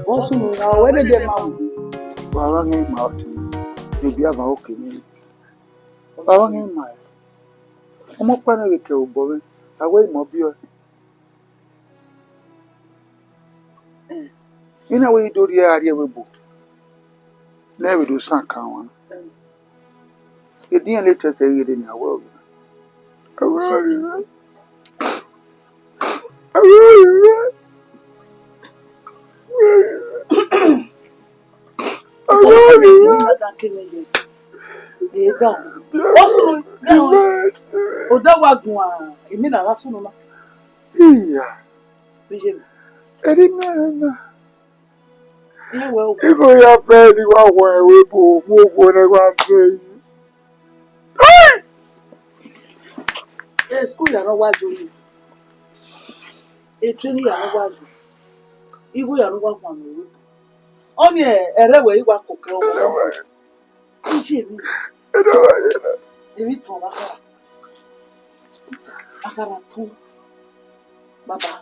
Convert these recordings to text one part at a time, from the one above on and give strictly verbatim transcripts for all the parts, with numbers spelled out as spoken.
Ọ sunu na, wẹ ne de ma mu. Wa wa ngẹ ma ọtẹn. Ebi avan oke ni. Wa wa ngẹ ma. Ọmọ ọkpa ne vbe kẹ obọ mwẹ, a wẹ imẹ ọ biẹ ọe. I na wẹ I do rhie a rhie vbe ebo, ne ẹ vbe do san kan wan. Edian ne tẹsẹ ghe rre ne a wẹ ọghe na. Odọ wa guan, emwi na gha sunu na. Iya. Bíjì mi. Ẹni mẹ na. Iye wẹ o. Igho ya bẹ ni wa wọ ẹvbo ebo, mu ogho ne wa bẹ yi. Eh, school ya nọ wa jo ni. Eh, training ya nọ wa jo. Igho ya nọ wa guan mu ẹvbo ebo. Ọni ẹrẹ wẹ I wa koko ọmọ. Iye mi. Emwi tọn vbe akhara. Akhara tọn. Baba.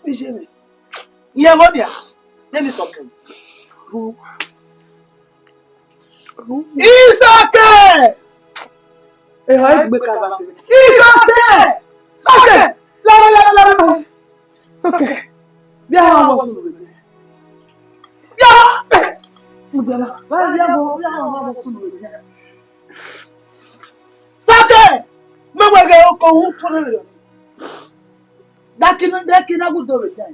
Iye mi. Iye vbo nia? Nene Isọkẹn. Isọkẹn! Eha egbe ka ba. Isọkẹn! Isọkẹn! Lare, lare, lare, lare. Isọkẹn! Bia ha wọ sunu vbe. Bia ha! Mudala, bia ha wọ, bia ha wọ sunu vbe. Isọkẹn! Mẹ wẹ ghe oko hu tọn vbe rọ. Dakini, dakini agudo vbe.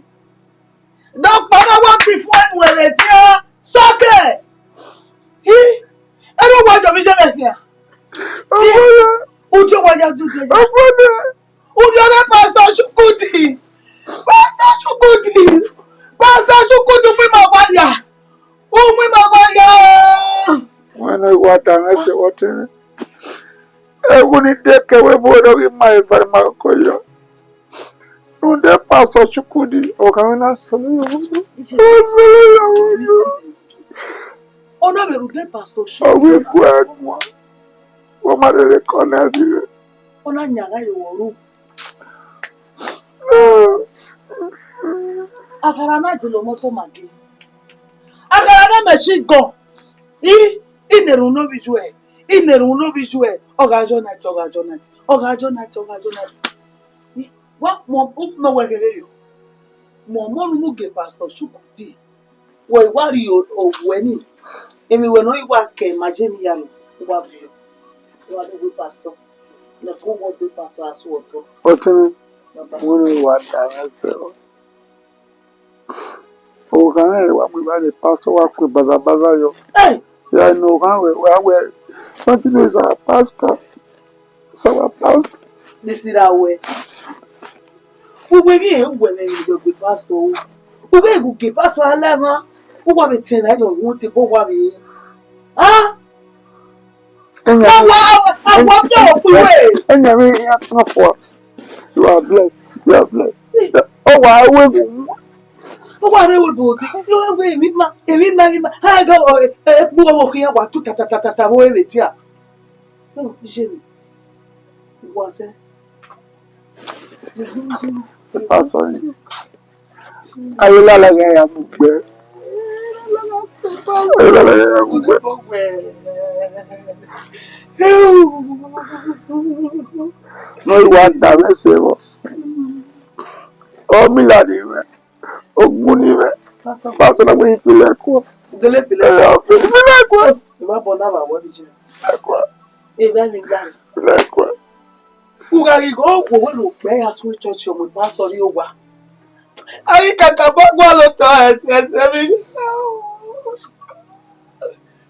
Dọkpa na wa ti fun ẹnu ẹre dia, Isọkẹn. Hi, ẹre wa jọ vbe iye mwẹ khian. Hi, u jọ wa ya dudu ya. U jọ vbe Pastor Chukwudi. Pastor Chukwudi. Pastor Chukwudi, u mu ima gba ya. U mu ima gba ya. Wẹ ne wa da mwẹ sẹ vbe ọtẹn mwẹ. Ẹwu ni de kẹ wẹ vbe ọre ọ ghi ma eva ma ko yọ. Rhunmwuda Pastor Chukwudi, ọ gha mwẹ na sẹ ne ọ sẹ ne ọ. Ọ na vbe rhunmwuda Pastor Chukwudi. Ọ vbe gu ẹre guan. Wẹ ma rherhe kọ nẹ ẹzọ rẹ. Ọ na yan gha ye wọ ru. Aghara na jolo moto ma ge. Aghara na machine gun. I, I ne erhunmwu ne ovbi iyuẹ, I ne erhunmwu ne ovbi iyuẹ, ọ gha jọ night, ọ gha jọ night, ọ gha jọ night, ọ gha jọ night. I, wa, mọ, u mẹ wẹ ghe vberriọ. Mọ, mọ ne u mu gie Pastor Chukwudi. Wẹ wa rhie owẹ ni, emwi wẹ ne ọ i wa kẹ ma ye emwi ya nọ, u wa vberriọ. U wa do gbe Pastor, ne ẹko wọ gbe Pastor a su otọ. Ọtẹn mwẹ, wẹ ne wa da mwẹ sẹ. Oghan rẹn wa mu evba ne pastor wa ku bazabaza yọ. Hey! Ya ne oghan wẹ, wa wẹ, something is our pastor. Is our pastor. This is our way. Uwẹ ghi rẹn uwẹ mwẹ ghe uwẹ gbe pastor o. Uwẹ ghe ugie pastor a la emwa. Uwa vbe tẹn na yọ, uwẹ te bo wa vbe. Ah? Ẹyan mwẹ, ẹyan mwẹ, you are blessed. You are blessed. Ọ wa wẹ gu. Ọ wa rre wẹ gu. Yo, wẹ emwi ma, emwi ma, emwi ma. Ha ga, ekpu ọmọ khian wa tu ta ta ta ta ta vbe dia. Oh, iye mi. Wa sẹ. Pastor ni. Aye lala gha ya mu gbe. Aye lala gha ya mu gbe. Ne ọ wa da mwẹ sẹ vbọ. Ọ mi ladi mwẹ. Ogun ni mwẹ. Pastor na wẹ filẹ kua. Gele filẹ. Ẹ, ọ filẹ kua. Ìwà bọ̀ náà wà wọ́n ní jẹ́. Filẹ kua. Ìwà mi gbà. Filẹ kua. Ugha ghi gho wo wẹ ne okpẹ ya sue church ọmọ pastor ni owa. Ayi kaka bọ gua lo tọ ẹsẹ ẹsẹ mi.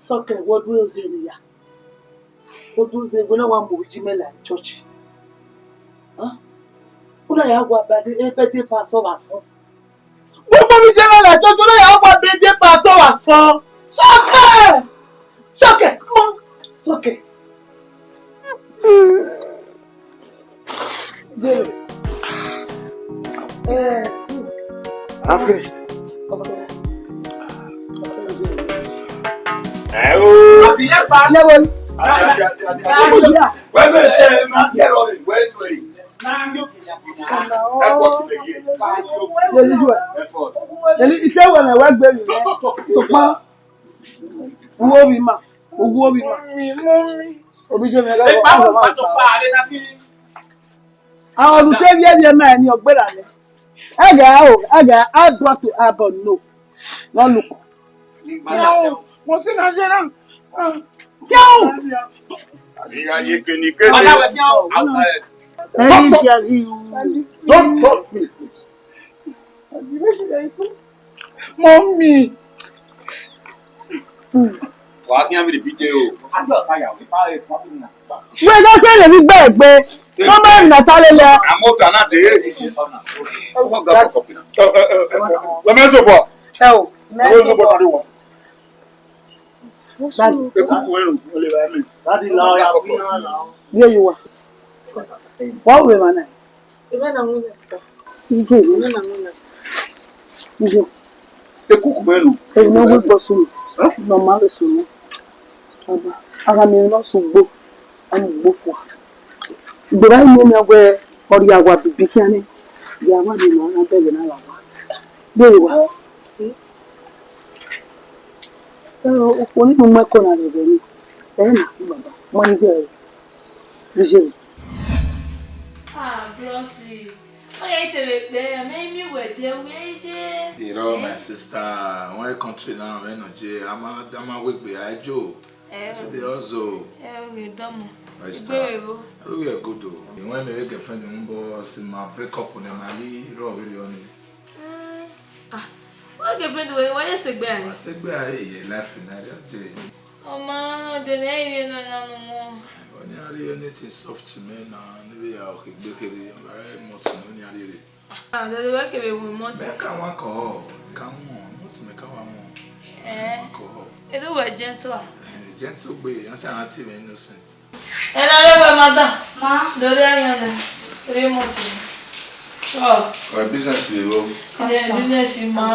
Sọkẹ wọ due oze ne ya. Wọ due oze wẹ na wa mu iji mẹ la church. Huh? Una ya wa ba de e birthday pastor wa sọn. Wẹ mu iji mẹ la church, una ya wa birthday pastor wa sọn. Sọkẹ! Sọkẹ! Come on. Sọkẹ! Jerry. Eh. I finished. Ẹ o. Level. Wait, wait, eh, ma se ro, wait, wait. Ẹ bọ́ síbẹ̀ yìí. Lójú ẹ̀. Ẹ fọ́. Eni ike wẹ mẹ wẹ gbe vbe mwẹ. Sokpan, uwu ovbi ima, uwu ovbi ima. Obi je mẹ rẹ vbọ, a zọ ma kpa. Àwọn olùgbé bí ẹbí ẹ máa ní ọgbẹ́ rà ní. Ẹgà o, ẹgà, I brought to, I brought no. No look. Mo sì náà ṣe náà. Yóò. Àríyá yé kéni kéde. Ẹni bí a rí o. Don't touch me, please. Mommy. Wàá kí á fi lè bí jẹ o. Wẹ lọ gbé lè rí gbẹ gbé. Wọ́n máa ń nà tá lélẹ̀. Àmọ́ tà náà dé. Wọ́n máa ń zòbọ̀. Ẹ o. Wọ́n máa ń zòbọ̀ tàbí wọ́n. Daddy. Ekuku ẹrù, o lè ra mi. Daddy, la ọya fún yàn la. Where you are? What we man? Even na win star. Ije. Even na win star. Ije. Ekuku ẹrù. Èyí ló wí pọ̀ sùn. Huh? Lọ máa lè sùn mọ́. Bàbá, ara mi lọ sùn gbó. Ẹnu gbó fún wa. Ìgbéra yìí ni ọgbẹ́ ọ̀rẹ́ àwa bìbí kíá ni. Ìyá wa ni màá rán bẹ́ẹ̀ náà wà wá. Bẹ́ẹ̀ wá. Ẹrọ okpo ni mu ẹko na rẹrẹ ni. Ẹ na, baba, ma ni jẹ rẹ. Bishop. Ah, Bronson. Ọ ya itẹ vbe kpẹ, mẹ i miẹn uwẹ ẹdẹ, u miẹn iye. You know, my sister, one country now, man, no je, ama, ama wegbe, I jo. Eh, I see the hustle. Eh, okay, domo. My sister. Igbe vbe vo? Everywhere good o. Ìwọ̀n mi girlfriend ń bọ̀ sí ma break up ní ma rí rọ̀ wíri ọ ni. Eh, ah, wọ́n girlfriend wẹ̀, wọ́n yẹ sẹ́gbẹ́ ayé. Wọ́n sẹ́gbẹ́ ayé yẹ life in Nigeria jẹ́. Ọmọ, dẹnẹ ẹ i rhie nọ na nu wọn. Ọ ni a rhie anything soft mẹ na, ne vbe ya ọkhe gbe kherhe, ọ gha re malt ne ọ ni a rhie rre. Ah, dẹdẹ wẹ kevbe wẹ malt. Mẹ ka wan kọ, ka wọn, malt mẹ ka wa wọn. Eh. Wan kọ. Edu wẹ gentle a? Eh, gentle gbe, yan se a ti mẹ innocent. Ẹ na rre wẹ madam. Ma. Lórí ayọn nẹ, lórí malt. Ọ. Ọ business rẹ o. Ẹ business ma,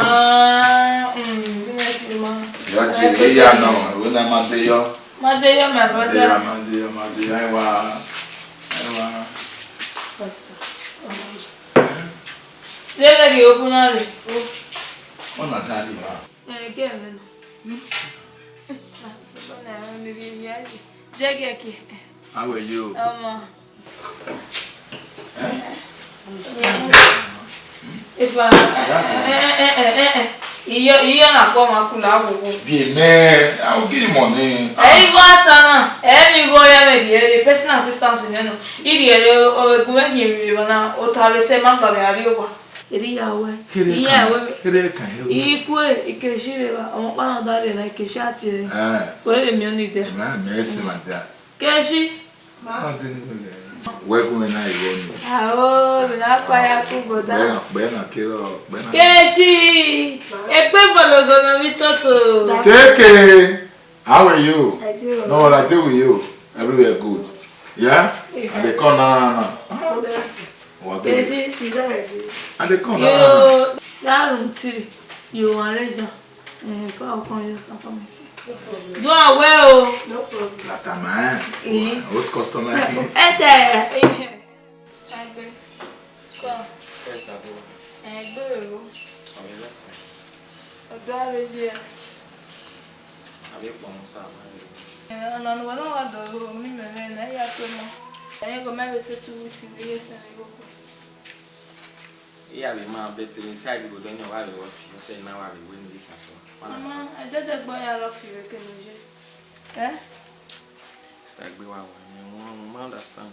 mm, business ma. Ya je, ẹ ya nọ, ẹvbo na ma de yọ. Ma de yọ, my brother. Ma de yọ, ma de yọ, ma de yọ, ẹ wa, ẹ wa. Pastor. Lele ghi open na re. Ọ na da ni wa. Eh, gẹ mẹ na. Sọbọ na, ọ ni rhie ya ye. Jẹ gẹ ke. How are you? Ọmọ. Efa, eh, eh, eh, eh, eh, eh. Iyọ, iyọ na kọ ma kula wowo. Biẹ mẹ, I will give you money. Ẹ i gho ata na, ẹ mi gho ya mẹ rhie personal assistance nẹ nọ. I rhie re, ọ vbe gu mwẹ hin emwi vbe na, ota vbe sẹ ma gba vbe a rrie owa. Eri ya wẹ, kere iya kan, wẹ, kere kan, kere. Ikue, ikeshi reva, ọmọ kpa na da rre na, ikeshi a tie rre. Eh. Wẹ vbe miẹn ọnii dẹ. Ẹ ma mẹ ẹse ma da. Keshi. Ma de ni wẹ. Wẹ gu mwẹ na igho ni. Ao, mi na kpa ya ku boda. Kpẹ na, kpẹ na, kere, kpẹ na. Keshi. Ekpe bọlọ zọnọ mi toto. Keke. How are you? I dey well. No, I dey with you. Everywhere good. Yeah? Yeah. I dey come now, now, now. Ah. Wa good. Keshi. I dey come now, now, now. Yo, that room three. You arrange am. Eh, come, come, just come and see. No problem. Do am well o. No problem. That time, eh? Eh. Old customer. Ete. Eh. Agbe. Come. First, I go. Eh, go. Ọmọ ẹgbẹ́ sọ. Ọ̀dọ́ àrèjì ẹ. Àbí pọ̀ mọ́ sáà máa ń lò. Eh, ọ̀nà ni wọ́n náà wà dọ̀rọ̀ mi mẹ́rẹ̀ náà, ẹ yà pé mọ́. Ẹ̀yin kò mẹ́rin ṣe two weeks ní ilé ẹsẹ̀ ní gbogbo. Iya vbe ma bẹtẹ vbe side vbe odọ ni ọ gha vbe rọ fi, ọ sẹ ne a wa vbe wẹ ne I khian sọ. Mama, ẹdẹdẹgbọn ya rọ fi vbe kene oye. Eh? Sister gbe wa wẹ, wọn ma understand.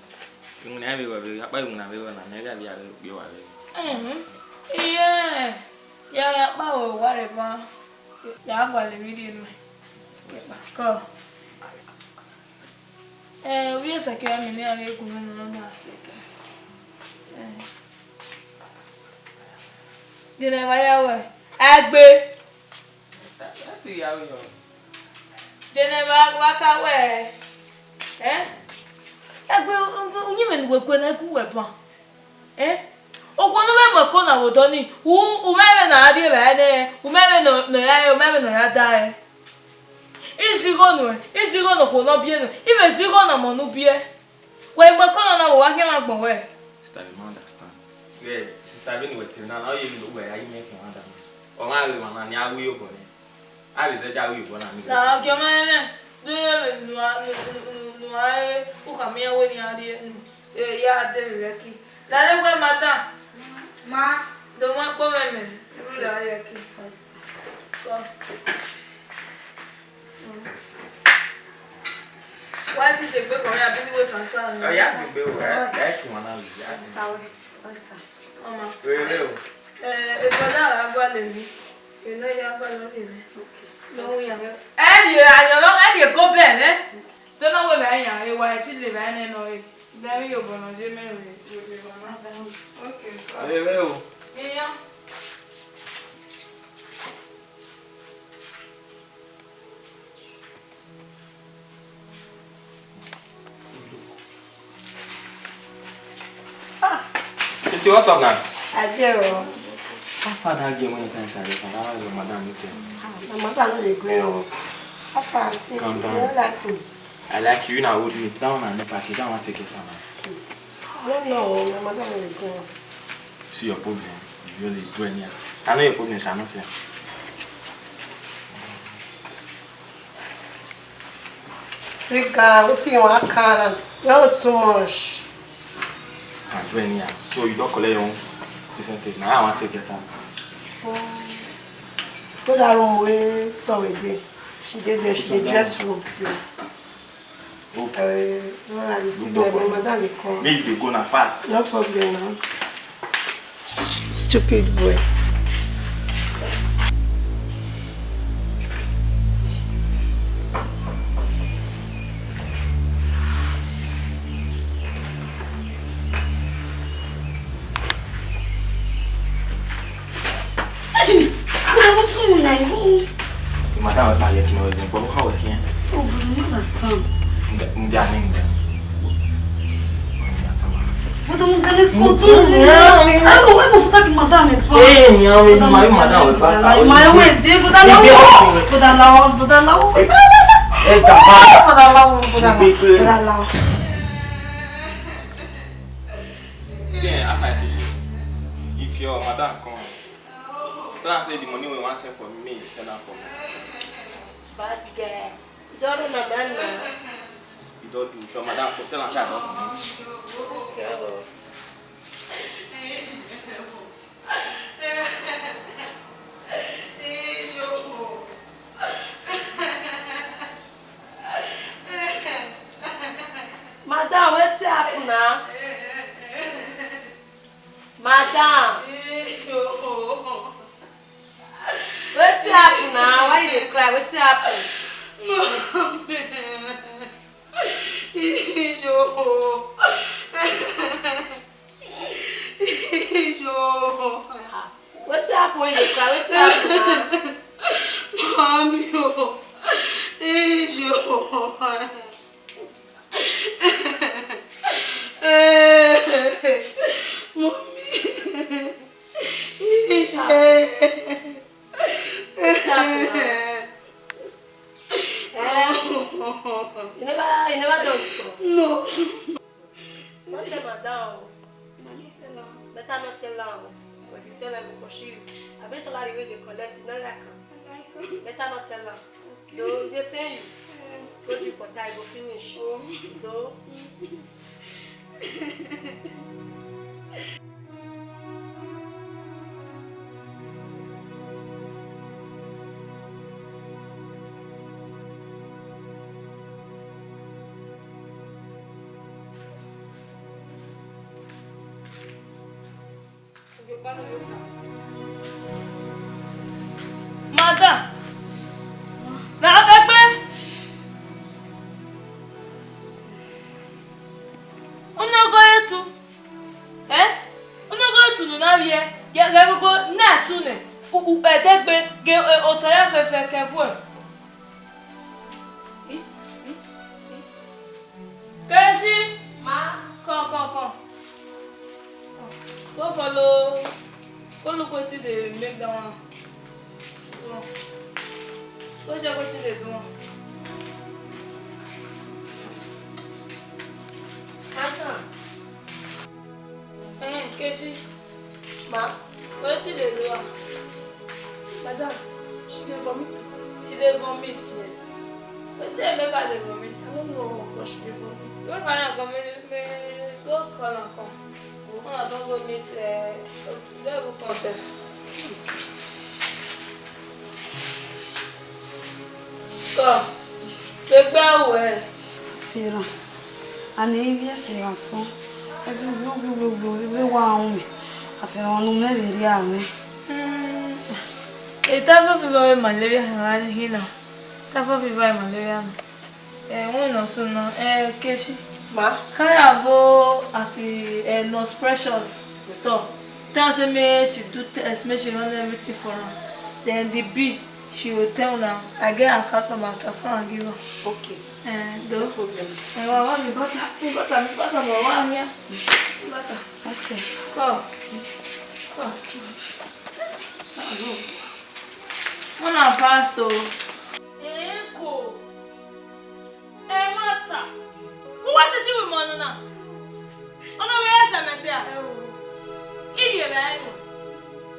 Iwinna vbe wẹ vbe, akpa iwinna vbe wẹ na, mẹ gha vbe ya vbe gbe wa vbe. Mhm. Iye, ya ya kpa vbe owa rẹ ban, ya gualọ emwi rhie nuẹn. Kọ. Eh, ovbi Esekiel, mẹ ne iran rhie gu mwẹ ne ọ na sleep. Eh. De ne ẹmwẹ ya wẹ? Agbe. That's it, yeah, yeah. De ne ẹmwẹ wa ka wẹ? Eh? Agbe, u-, u-, uyinmwẹ ne uwẹ gue na, gu uwẹ ban. Eh? Okhuo ne u vbe mu ẹko na vbe odọ nii, u, u ma vbe ne a rrie evbare nẹ, u ma vbe ne ọ, ne ọ ya re, u ma vbe ne ọ ya da ẹe. I zigho nuẹn, I zigho ne okhuo ne ọ biẹ nuẹn, I vbe zigho ne ọmọ ne u biẹ. Wẹ i mu ẹko nọ na, wẹ wa khian mwa agbọn wẹ. Sister, I don't understand. Wẹ, sister, vbene wẹ te na, na ọ ye ne uwẹ ya yi mẹ khian da mẹ. Ọ gha ghi emwa na ni a ru iyobọ nẹ. A vbe zẹdẹ a ru iyobọ na ni. Na, ọ gie ọmwa ẹmwẹ, do rẹ vbe ne uwa, ne, ne, ne, ne uwa re, u khama iran wẹ ne iran rrie, ne, e, ya dee vbe ẹki. Lare wẹ, madam. Ma. Do ma kpọ mwẹ mẹ, u lare ẹki. Yes. Kọ. Wa ti sẹ egbe kọ, ya bi ni wẹ transfer nọ. Ọ ya sẹ egbe o, ẹ, ẹ ki wan na lu, ya sẹ. Mister Wẹ, Esther. Ọma. Rere o. Eh, e brother ra gualọ emwi. E nọ ya gualọ rre nẹ. Okay. Nọ wu yan. Ẹ rhie ayọn nọ, ẹ rhie go bẹn nẹ. Te nọ wẹ vbe iran, e wa ti le vbe nẹ nọ re. Vbe emwi iyobọ nọ ye mẹ rre, rre, rre, mama. Okay, fine. Rere o. Iran. Ah, Titi, what's up now? I dey o. How far that girl when you time inside the car? How your madam look there? Ah, my madam no dey gree o. How far? See, calm down. You no like me. I like you, you na old mate. That one I no package. That one take your time, man. I don't know. My madam no dey gree o. See your problem. You just dey do anyhow. I know your problem, sha, no fear. Rika, wetin you wan count? Your own too much. Can do anyhow. So you don collect your own percentage. Na I wan take your time. Go that room wey Towe dey. She dey there, she dey dress room, please. Oh. Uh, all right, you sit there, my madam dey come. Make you dey go na fast. No problem now. Stupid boy. Listen, I want someone like you. Madam, I can't work in. Oh, but you understand. Nda, nda, nda. But I'm telling school too. Ayo, ayo, to take madam in. Eh, ni awe, madam, madam, madam. My way, dey, but I love, but I love, but I love. Eh, gaba. But I love, but I love, but I love. See, eh, I find you. If your madam come, tell her say the money we want send for me, send her for me. Bad girl. You don't know my man now. You don't do. If your madam come, tell her say I don't come. Okay, oh. Madam, wetin happen na? Madam. Wetin happen na? Why you dey cry? Wetin happen? Mommy. Iyo. Iyo. Ah, wetin happen wey you dey cry? Wetin happen na? Mommy o. Iyo. Mommy. Wetin happen na? Eh? You never, you never done before? No. No tell madam o. Ma no tell am. Better no tell am o. But if you tell am, he go pursue you. Abi salary wey you dey collect, you no like am? I like am. Better no tell am. Okay. No, e dey pain you. Eh. Go drink water, e go finish. Oh. No. Madam, na degbe. Unu gho re tu. Eh? Unu gho re tu unu na vbiẹ, ghẹ, ghẹ vbe gho na tu nẹ, u, u, ẹdẹgbe, ghe, eh, otọ ya fẹfẹ kẹ vuẹ. Keshi! Ma? Come, come, come. Go follow. Go look wetin dey make that one. Go. Go check wetin dey do am. Madam. Eh, Keshi. Ma? Wetin dey do am? Madam, she dey vomit. She dey vomit? Yes. Wetin dey make her dey vomit? I no know, but she dey vomit. Go carry am come, make, make, go call am come. Una don go meet, eh, devil come sef. Come, kpegbe uwẹ. Fira, a ne ivbi ẹse gha sọn, ẹvbo uwiowiowio vbe wa rọnmwẹ, a fẹ emwa ne u mwẹ vbe rria mwẹ. Hmm. Typhoid fever vbe malaria gha khin na. Typhoid fever malaria na. Eh, wẹ nọ sunu, eh, Keshi. Ma? Carry am go at, eh, Nurse Precious store. Tell am say make she do test, make she run everything for am. Then the bill, she go tell una. I get her account number, transfer am give her. Okay. Eh, do. No problem. Eh, wa, wa, mi butter, mi butter, mi butter, mi wa here. Mi butter. I see. Come. Come. Una fast o. Eko. Ẹmwata. Uwa sẹtin ru imẹ ọnọna. Ọ na vbe ẹsẹ mẹ sẹ a? I rhie vbe aro.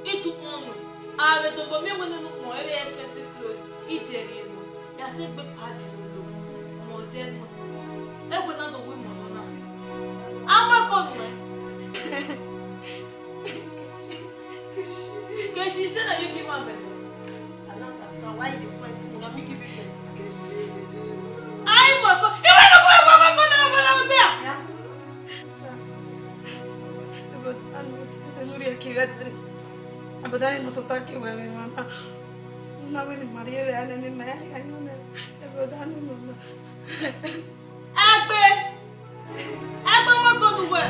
I tu ukpọn nuẹn. A vbe dobọ miẹn wẹ nene ukpọn ẹre expensive clothes. I dẹrriẹ nuẹn. Ya sẹ egbe pad lolo. Mẹ odẹ nuẹn. Ẹwe na do wu imẹ ọnọna. A mu ẹko nuẹn. Keshi, say na you give am belle. I don't understand why you dey point me. Na me give you belle. Ai mo ko. Iwe no ko ko ko na bala o dia. Yeah. Sister, brother, I know. Ete nuri eki ve dare. Brother, I know to take away my mama. Una we ni Maria ve ane ni Mary, I know. Brother, I know. Egbe. Egbe mu ẹko nuẹ.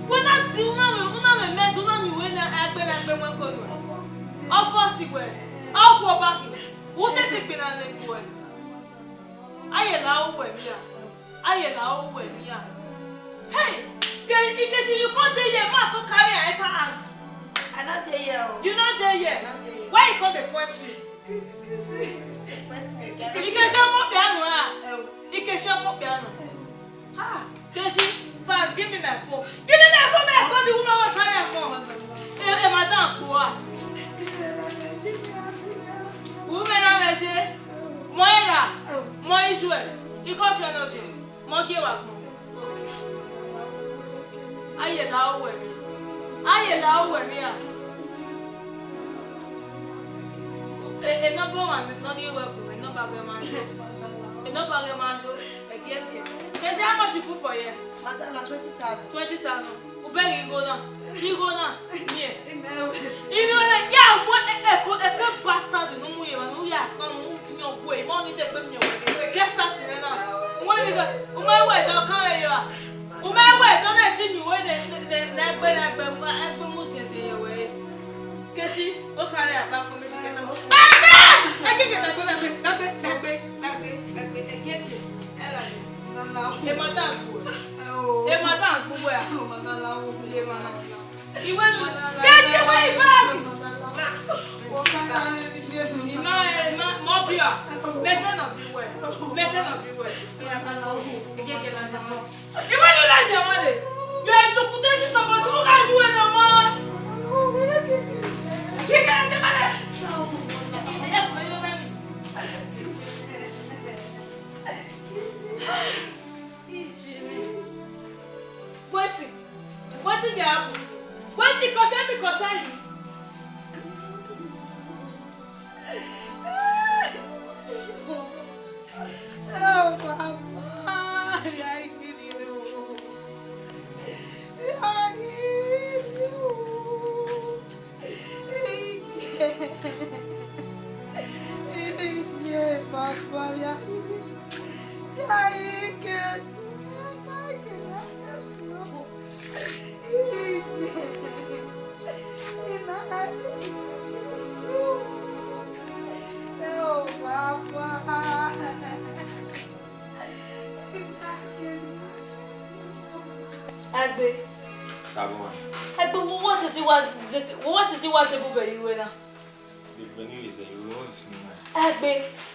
Wẹ na ti una mẹ, una mẹ mẹ, una ni wẹ na egbe na egbe mu ẹko nuẹ. Ọ fọ si wẹ. Ọ guọ ba ki. U sẹtin gbinna ne egbe uẹ. Aye la uwẹ mia. Aye la uwẹ mia. Hey, ke Ikechi, you come dey here, ma come carry am enter house. I no dey here o. You no dey here? I no dey here. Why you come dey point me? Point me again. Ikechi, ọmọ piano ah. Ikechi, ọmọ piano. Ah, Keshi, fast, give me my phone. Give me my phone, may I call the woman wey carry am come. Eh, eh, madam, kpo ah. Women na measure. Moira, Moisue, he come tell you. Monkey wa gbọn. Aye la uwẹ mi. Aye la uwẹ mi a. E, e number one, no ni wẹ gu, e number gẹ ma jo. E number gẹ ma jo. Ẹgiẹgiẹ. Keshi, how much you put for here? Madam, na twenty thousand. Twenty thousand. U bẹghe igho na. Igho na. Miẹn. Igho na. Ya mu ẹko, ẹko bastard ne u mu ye, ne u ya kpa, ne u yan ọgua, emọ ni degbe miẹn wẹ. Wẹ guest house mwẹ na. U ma wẹ, u ma wẹ dọ kan re ya. U ma wẹ dọ na ti mi wẹ ne, ne, ne, ne egbe, ne egbe, egbe mu zẹzẹ ye wẹ. Keshi, o kare aba ko me shi kẹta. Egbe! Egbe, egbe, egbe, egbe, egbe, egbe, egbe, egbe. Ẹ la. Nana. E madam fu. Ẹ o. E madam gbu wẹ a. Madam la wo. E madam. Iwe nu. Keshi, where you bag? Ima, ima, mo bia. Mese no bi wẹ. Mese no bi wẹ. Madam la wo. Ege, ege, la jama. Iwe nu la jama de. You are looking at somebody who can do it no more. Give me a different. Wetin? Wetin dey happen? Wetin concern me concern you? Oh, Papa, ìyá yìí kiri o. Ìyá yìí kiri o. Iye, Papa, ya. Ya, Jesu, ya, Jesu. Iye. Ina, Jesu. Oh, Papa. Ina, Jesu. Agbe. Stop, man. Agbe, wo wa sẹtin wa ze, wo wa sẹtin wa ze bubẹ yi wẹ na? Degbe ne I zẹ, I ru ẹmwẹ sunu na. Agbe,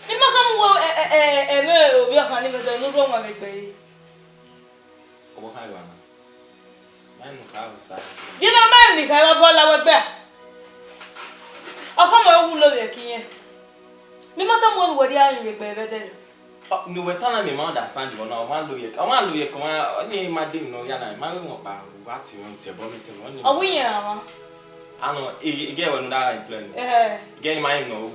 I ma ka mu wẹ, ẹ, ẹ, ẹ, ẹmwẹ ovbi ọkhan ni mwẹ dọ ne u rre ọwanmwẹ egbe ẹre. Ọvbokhan gha na. Ma enu kha vbe Osa. Gie ne ọ ma enu kha vbe obọ la wẹ gbe a. Ọkọ mẹ Ọ wu lo vbe ẹki yẹn. Mi ma tama wẹ ne uwẹ rhie rinmwian egbe vbe ẹdẹrẹ. Ọ, ne uwẹ ta na, mẹ ma understand wẹ na, ọ ma lo vbe ẹki, ọ ma lo vbe ẹki, ọ ma, ọ ni ma de emwi ne ọ ya na, ma vbe mwẹ ọkpa, wa tie mwẹ, tie ẹbọ mẹ, tie mwẹ, ọ ni. Ọ wu iyẹn ra mwa? Anọ, e, e girl wẹ ne u da employ nẹ. Ẹhẹ. E girl ni ma rẹn emwi ne ọ ru.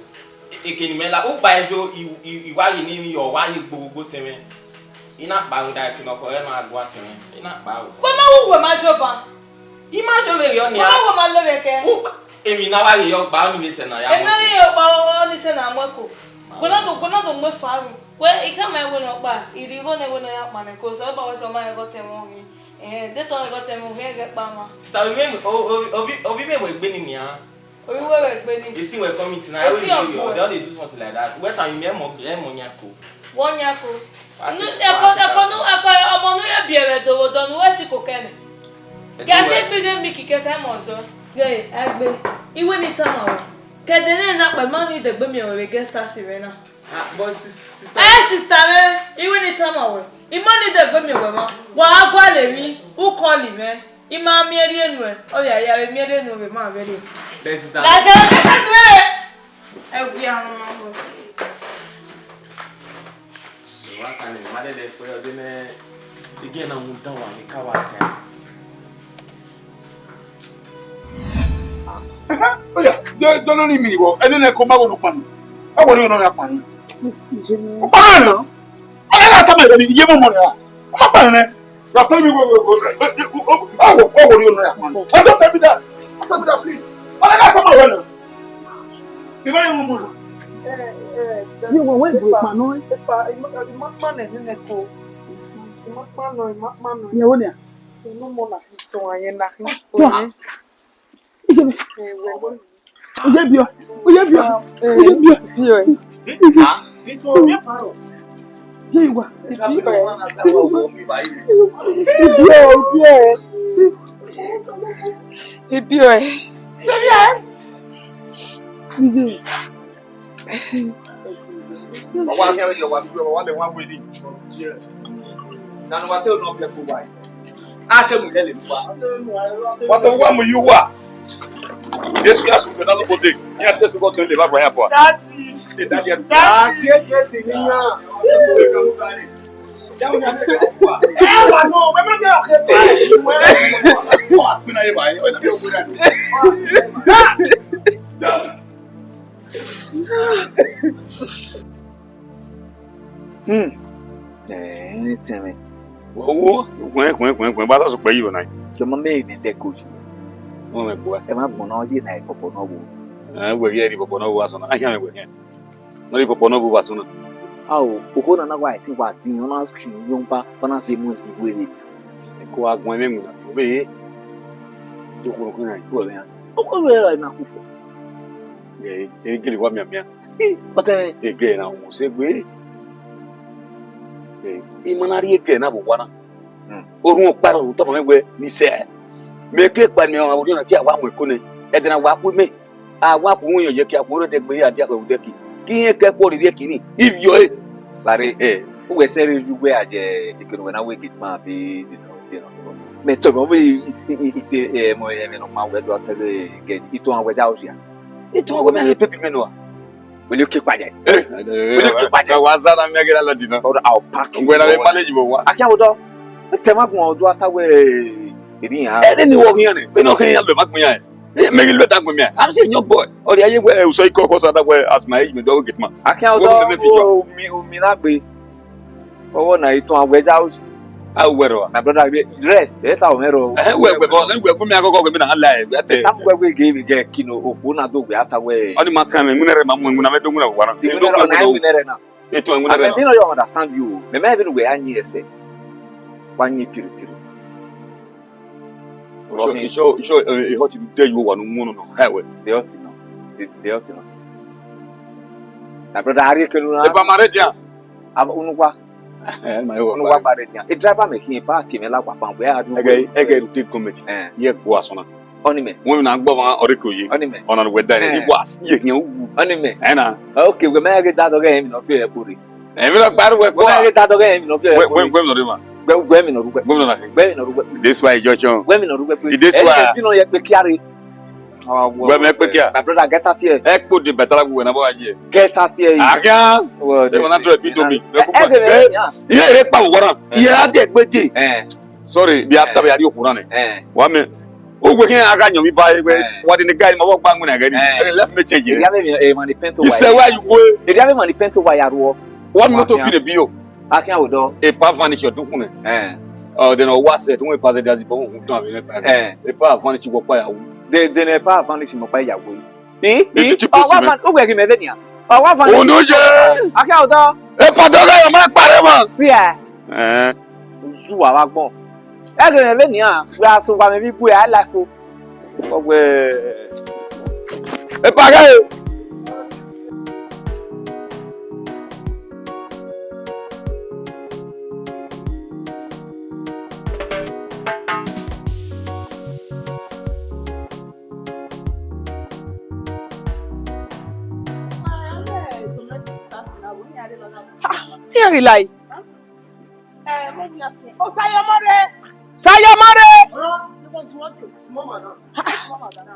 E, eke ne imẹ la, u kpa ẹjo, i, i, i wa ye ni, i wa ye gbogbo tẹmwẹ. I na kpa ru da ẹki ne ọ khọ, ẹ ma gua tẹmwẹ. I na kpa ru. Wẹ ma wu, wẹ ma zẹ ọba. I ma zẹ ọba vberriọ nia. Wẹ ma wu, wẹ ma lo vbe ẹkẹ. U kpa, emwi ne a wa ye yọ gba ọni vbe sẹ na ya. Emwi ne a ye yọ gba ọni sẹ na mu ẹko. Wẹ na do, wẹ na do mu efa ru. Wẹ, I khama ẹre wẹ ne ọ kpa, I rhie igho nẹ wẹ ne ọ ya kpa nẹ, 'cause ọ gba wẹ sẹ ọ ma rẹn ẹghẹ ọtẹn mwẹ ọghe. Ẹhẹn, de te ọ rẹn ẹghẹ ọtẹn mwẹ, u rhie ẹghẹ kpa mwa. Sister, ovbi mwẹ, o, o, ovbi, ovbi mwẹ wẹ egbe ni nian. Ovbi wẹ wẹ egbe ni. Esi wẹ committee na, esi ọ gbe. They don dey do something like that. Wẹ ta mi, mẹ mọ, ẹ mọ yan ko. Wọ yan ko. Ẹko, ẹko nu, ẹko ọmọ nu ye biẹ vbe ẹdẹ vbe odọ nu, wẹ ti ko kẹ nẹ. Gẹ se gbighe mi kike kẹ mọ zọ. Ghe, egbe. Iwẹ ne I tama wẹ. Kẹdẹ ne na kpa, ma ni dẹgbe miẹn wẹ vbe guest house mwẹ na. Ah, but sis-, sister. Eh, sister mwẹ, iwẹ ne I tama wẹ. I ma ni dẹgbe miẹn wẹ mwa. Wa gha gualọ emwi, u call mwẹ. I ma miẹn rhie nuẹn, ọ vbe a ya vbe miẹn rhie nuẹn vbe ma vbe rhie. But sister. Like, eh, sister mwẹ. Ẹ gu ya ma wẹ. Wa kan ni, ma dẹdẹ kpe, ọ de nẹ, I gie na mu dan wa, ni ka wa kan. Oya, do, do no ni mi ni wọ, ẹdẹ nẹ ko ma wo do kpanu. A wo ni no ya kpanu. O kpanu na. Ala na ta ma ni ye mo mo na. O ma kpanu nẹ. You are telling me, wo, wo, wo, wo, wo, wo, wo, wo, wo, no, no, no. Don't tell me that. Don't tell me that, please. Why not come around now? If I am woman. Ye wọ wẹ gbe kpanu. Epa, ima, ima kpanu nene ko. Ima kpanu, ima kpanu. Ye wo nia? Unu mo na, to ayen na. Wa. Ijebe. Uye biọ. Uye biọ. Uye biọ. Biọ. Ije. Ye wa. Ibiọ, ibiọ. Ibiọ. Ije. Wa khian vbe ye wa, wa lẹ wa weri. Na ne wa te nọ biẹ ko wa. A te mu lele wa. Wa te wa mu yu wa. Jesu ya su na lobode. Ya te su ko tele ba ya fua. Daddy. Daddy. Daddy, ye te ni ya. Eh, wa no, we ma get okay. Wa ku na ye ba. Daddy. Hmm. Eh, tell me. Wo, wo, kuen, kuen, kuen, kuen, ba sa sokpẹ yi na. Your mama made me take good. Wo me gua. Ẹ ma gbọnọ ye na ipọpọ nọ wo. Eh, wẹ ye ri pọpọ nọ wo asọ na. A khian wẹ khian. Nọ ri pọpọ nọ wo asọ na. Ao, okhuo na na wa ẹtin wa din, ọ na screen yo ba, ba na ze mu yi were. Eko agbọn ẹmwẹ winna, obeye. Dokoro kuna. Ko ya. O ko ya na ku fo. Ẹ, ẹ gele wa mianmian. But, eh, egẹ na wọn sẹ gbe. Ẹ, I ma na rhie egẹ na vbe owa na. Hmm. Orhunmwu ọkpa rhọkpa tama mwẹ wẹ, ni sẹ. Mẹ ke kpa mẹ ọmwa vbe orhiọn na tie a wa mu ẹko nẹ. Ẹdẹ na wa ku mẹ. A wa ku uyọn ye ke a ku rre ẹdẹgbe ya dia khẹ vbe odẹ ki. Ke irẹn kẹ ẹko rhirhi ẹki ni. Ivio e. Bari, eh, uwẹ sẹ rre yu wẹ a ye ekene wẹ na wẹ gate man be de nọ, de nọ. Mẹ tọ mẹ, ọ vbe i, i, i, i, te, eh, mọ, eh, ẹmwẹ ne ọ ma wẹ do tẹghe gate. Itohan wẹ da oria. Itohan wẹ mẹ ghe baby mẹ nua. Will you keep quiet? Eh, will you keep quiet? Wa za na mẹ ghe la di na. Or I'll pack you. Wẹ na manage bo wa. Akia odọ. Te ma gun odọ ata wẹ eri ha. Eri ni wo ghian ne. Be no khin ya lo ma gun ya. Eh, mẹ ghi lo da gun mi. I'm say young boy. Or ya ye wẹ, eh, so iko ko sa da wẹ as my age me do get man. Akia odọ. Wo me fi jọ. O mi, o mi na gbe. Ọwọ na itan awẹ ja o. A wẹ rọ. My brother, rest. Ẹ ta o mẹ rọ. Eh, wẹ, wẹ, bọ, wẹ gun mi akọkọ, wẹ mi na la ẹ, wẹ tẹ. Ta wẹ wẹ ge, wẹ ge kino, okhuo na do wẹ ata wẹ. Ọni ma kan mi, ngunẹ rẹ ma mu, ngunẹ mẹ do ngunẹ wa na. Ngunẹ rẹ na. Eto ngunẹ rẹ na. Mi no yo understand you. Mẹ mẹ even wẹ a yin ẹsẹ. Wa yin piri piri. Iso, iso, iso, eh, hot de you wa nu mu no. Hey, wait. The hot no. The, the hot no. My brother, are you kidding? E ba mare dia. Unu wa. Eh, my work. Unu wa ba re dia. E driver me khin, party me la wa pan, where are you? Ege, ege, the committee. Eh. Ye gua sona. Ọni mẹ. Wẹ na gbọ van ọre ko ye. Ọni mẹ. Ọna wẹ da. Eh. It was. Ye hin u. Ọni mẹ. Eh na. Okay, wẹ mẹ ghe da dọghe mi nọ fi ẹkpo re. Emi na gbaru wẹ. Wẹ mẹ ghe da dọghe mi nọ fi ẹkpo re. Wẹ, wẹ mi nọ re ma. Wẹ, wẹ mi nọ ru wẹ. Wẹ mi nọ na. Wẹ mi nọ ru wẹ. This why you judge. Wẹ mi nọ ru wẹ. This why. Ẹ bi nọ ye pe kiare. Wẹ mẹ kpe kia. My brother, get out here. Ẹ kpo de bẹtara gu wẹ na bọ ye. Get out here. Akia. Well, they wanna try beat me. Eh, eh, eh, yeah. Iye ere kpa wọ na. Eh. Iye a de gbe de. Eh. Sorry, be after we are you kurane. Eh. Wa me. O we khin a gha yọn mi ba we. Eh. Wa de ne guy ma wọ gba ngun na gari. Eh. Eh, left me change. Area me, eh, man, the paint. He say, "Where you go?" Area me, man, the paint wa ya ruo. Wa me to fi ne bi yo. Akia odo. E pa vanish your dukun ne. Eh. Oh, then o wa se, tun e pa se dia zi bo hu dun abi ne pa. Eh. E pa vanish wo pa ya wu. De, de ne pa vanish mo pa ya wu. I, I, ọwa van, u wẹ ghi mẹ vbe nian. Ọwa van. Unu ye. Akia odo. E pa do ga yo ma kpare ma. Fear. Eh. Uzu wa vbe agbọn. Ẹ ghe mẹ vbe nian, wẹ a sẹ owa mwẹ vbe igue, a life o. Ọ wẹ, e pa ghe. Ha, iran ghi la ẹe. Osayọmọre. Sayọmọre.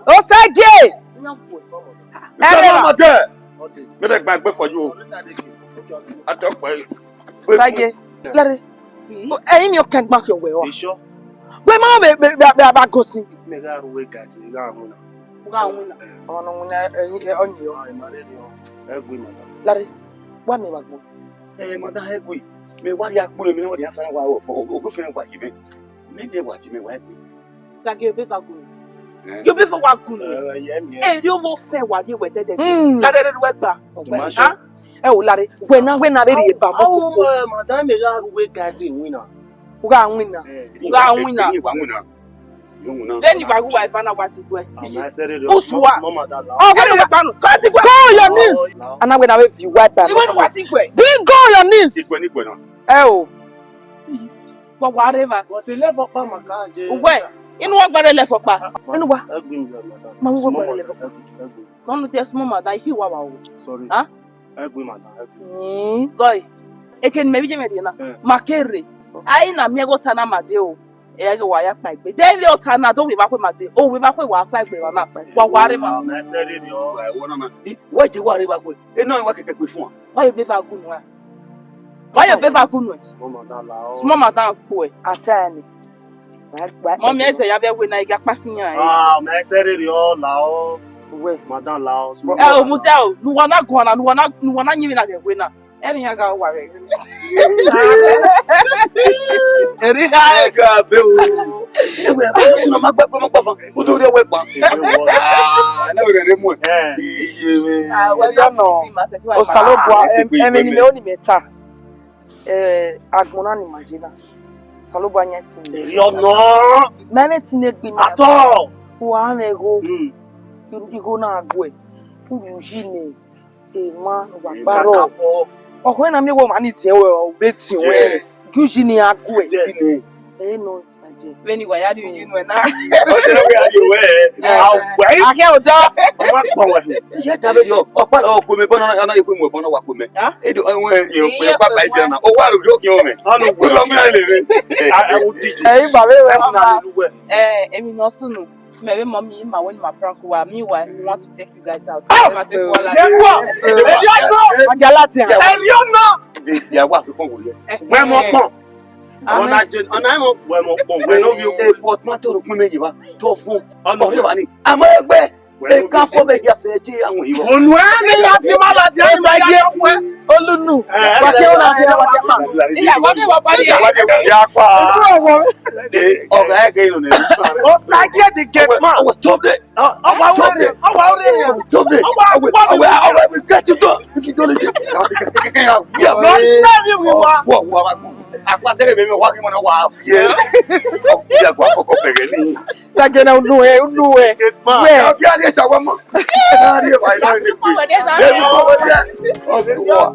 Osagie. Ẹrẹ ma. Mama there. Me dey gba egbe for you. Atọ kpẹ. Sagie. Lare. Ẹyin ni ọkẹn gba khiọ wẹ ọ. Wẹ ma vbe vbe vbe vbe agosi. Me gha ru wẹ gadi, gha ru na. Gha winna. Ọmọ ne winna, ẹyin, ẹ, ọni ọ. Ah, ma rẹ ni ọ. Ẹ gbe ma. Lare. Wa mẹ wa gbọ. Eh, madam, ẹ gbe. Mẹ wa rhie akpo ne mẹ na wa rhie afẹn wa ofo, ogo fẹn wa yi mẹ. Mẹ de wa ti mẹ wa gbe. Sagie, obeva gu. Eh? Obeva wa gu. Eh, yeah, yeah. Eh, ri owo fẹn wa rhie wẹ dẹdẹ. Mm. Lare, lare, wẹ gba. Ọgbẹn. Ha? Ẹ o, lare, wẹ na, wẹ na vbe rhie ba. Oh, oh, madam, me gha ru wẹ gadi winna. U gha winna. Eh, u gha winna. Wa winna. Vbene wa ghi uwa eva na wa ti guẹ. Usua. Ọ wẹ ne wa gbanu. Ka ti guẹ. Go on your knees. Ana wẹ na vbe viọ uwa eva. Iwẹ ne wa ti guẹ. Be go on your knees. Igwe ni igwe na. Ẹ o. Wa wa rre evba. But eleven ọkpa ma ka je. Uwẹ, inu wa gba rre eleven ọkpa. Inu wa. Ẹ gbe mi, madam. Ma wo gba rre eleven ọkpa. Ẹ gbe, ẹ gbe. Tọnu tie small madam, I hear wa wa o. Sorry. Ha? Ẹ gbe, madam, ẹ gbe. Mm, gọe. Eke ne mẹ vbe iye mwẹ rhie na. Eh. Ma ke rre. Ai na miẹn ghe ota na ma de o. Ẹ ghe wa ya kpa egbe. De vbe ota na do vbe evba kue ma de. O vbe evba kue wa kpa egbe wa na kpa. Wa wa rre evba. Ah, mẹ sẹ rre ni o. Wa wo na ma. I, wa je wa rre evba kue. E nọ wa kẹkẹ gbe fun. Wa ye obeva gu nuẹn. Wa ye obeva gu nuẹn. Small madam la o. Small madam kpo ẹ. Ata ni. Mọmi ẹsẹ ya vbe wẹ na, I gha kpasi iran. Ah, mẹ sẹ rre ọ la o. Uwẹ. Madam la o. Small madam. Ẹ o, mudia o, ne uwa na guan na, ne uwa na, ne uwa na yin vbe na vbe wẹ na. Ẹre iran gha wa vbe. Ẹre iran gha be o. Ewe, ẹ sunu ma gbẹgbẹ mọ kpọfan. Udu rẹ wẹ kpa. Ah, na wẹ rẹ mu. Eh. Iye. Ah, wẹ ya nọ. Osanobua, em, em, ni mẹ, oni mẹ ta. Eh, agbọn na ni ma ye na. Osanobua yan ti mẹ. Eri ọnọ. Mẹ ne ti ne gbe mi. Atọ. Wa mẹ gho. Mm. Igho na guẹ. U yu yi ne. Emwa, wa kparọ. Kakabọ. Ọkhọ na miẹn wẹ ọmwa ni tiẹn wẹ, ọ vbe tiẹn wẹ. Yes. Gu yi ni a guẹ. Yes. Eh, no, aje. Vbene wa ya rhie uyi nuẹn na. Ọ sẹ ne ọ ya rhie wẹ. Eh. A wẹ. A khian odọ. Ọ ma kpọn wẹ. Iye da vbe rriọ. Ọ kpa, ọ kọ mẹ bọ na, ọ na ye kọ mẹ bọ na, wa kọ mẹ. Ha? Edo, ọ wẹ, ye kọ pa iye na. Ọ wa ro yo khian mẹ. Ọ no wẹ. Ọ lọ mi na lele. A, a wo di ju. Eh, ba vbe wẹ. Ẹ na lu wẹ. Eh, emwi ne ọ sunu. Mẹ vbe mọ mi ma wẹ ne ma prank uwa, meanwhile, we want to take you guys out. Ah! Let's take one last. Yes, sir. Yes, sir. Ajalati. Ẹriọ na. Ya wa so kpọn wo ye. Wẹ mọ kpọn. Amen. Ọna je, ọna mọ wẹ mọ kpọn, wẹ no view. Eh, but ma to ro kpọn me ye ba. To fun. Ọna ye ba ni. Àmọ́ ẹgbẹ́. E ka fo be ya fe je awon iwo. Onu ẹ ni ya fi ma la di ayi ma ya wẹ. Olunu. Eh, wa ke ona bi wa ke ma. Iya, wa ke wa pari. Iya, wa ke ya pa. Ọgá ẹ ke inu ni. O sa ke the gate man. I was told that. Awa ore, awa ore. I was told that. Awa, awa, we get you done. If you don't, yeah. No tell you we wa. Wa, wa, wa. Akwa tele be wa ki mo na wa. Yeah. Ya kwa foko pege ni. Sagena unu ẹ, unu ẹ. Gate man. Wẹ? Ọbia ni ẹcha wa mọ. Ẹ na rí ẹ báyìí náà ní pé. Ẹ bí kọ́ wọ́n jẹ́. Ọ̀sùn wa.